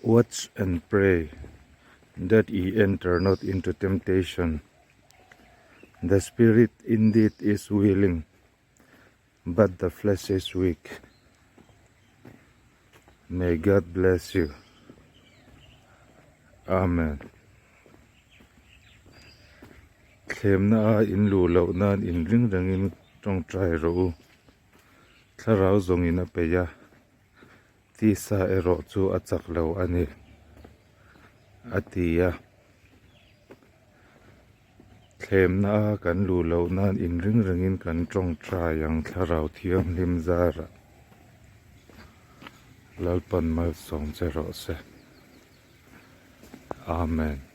Watch and pray that ye enter not into temptation. The spirit indeed is willing, but the flesh is weak. May God bless you. Amen. Thlemna a in luh loh nan inring rengin tawngtai rawh u. Thlarau zawngin a peih a, tisa erawh chu a chak lo a ni, a ti a. Thlemna a kan luh loh nan inring rengin kan tawngtai ang Thlarau Thianghlim zarah. Lalpan malsawm che rawh se. Amen.